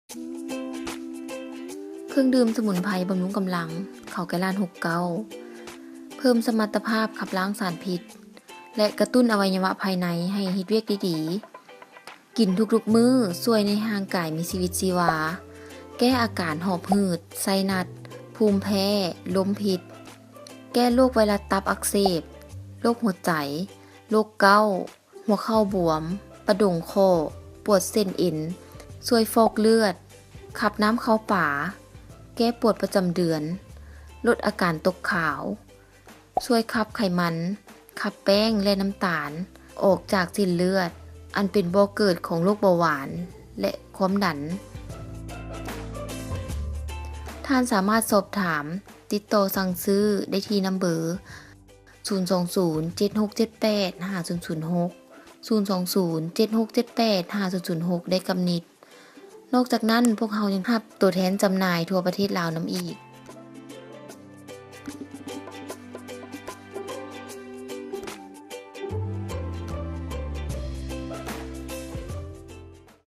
ເຄື່ອງດື່ມສະໝຸນໄພບຳລຸງກຳລັງ ເຂົ້າແກ່ລ້ານຫົກເກົ້າ ເພີ່ມສະມັດຕະພາບຂັບລ້າງສານພິດ ແລະ ກະຕຸ້ນອະໄວຍະວະພາຍໃນໃຫ້ເຮັດວຽກໄດ້ດີ. ກິນທຸກໆມື້ ຊ່ວຍໃຫ້ຮ່າງກາຍມີຊີວິດຊີວາ, ແກ້ອາການຫອບຫືດ, ໄຊນັດ, ພູມແພ້, ລົມພິດ, ແກ້ໂລກໄວຣັສຕັບອັກເສບ, ໂລກຫົວໃຈ, ໂລກເກົ້າ, ຫົວເຂົ່າບວມ, ປະດົງຂໍ້, ປວດເສັ້ນເອັນ, ຊ່ວຍຟອກເລືອດ, ຂັບນ້ຳເຂົ້າປາ, ແກ້ປວດປະຈຳເດືອນ, ລົດອາການຕົກຂາວ, ຊ່ວຍຂັບໄຂມັນ, ຂັບແປ້ງ ແລະ ນ້ຳຕານອອກຈາກເສັ້ນເລືອດ, ອັນເປັນບໍ່ເກີດຂອງໂລກເບົາຫວານ ແລະ ຄວາມດັນ. ທ່ານສາມາດສອບຖາມ, ຕິດຕໍ່ສັ່ງຊື້ໄດ້ທີ່ນຳເບີ ສູນສອງສູນ ເຈັດຫົກເຈັດແປດ ຫ້າສູນສູນຫົກ, ສູນສອງສູນ ເຈັດຫົກເຈັດແປດ ຫ້າສູນສູນຫົກ ໄດ້ກັບນິດ. ນອກຈາກນັ້ນ, ພວກເຮົາຍັງຮັບຕົວແທນຈຳໜ່າຍທົ່ວປະເທດລາວນຳອີກ.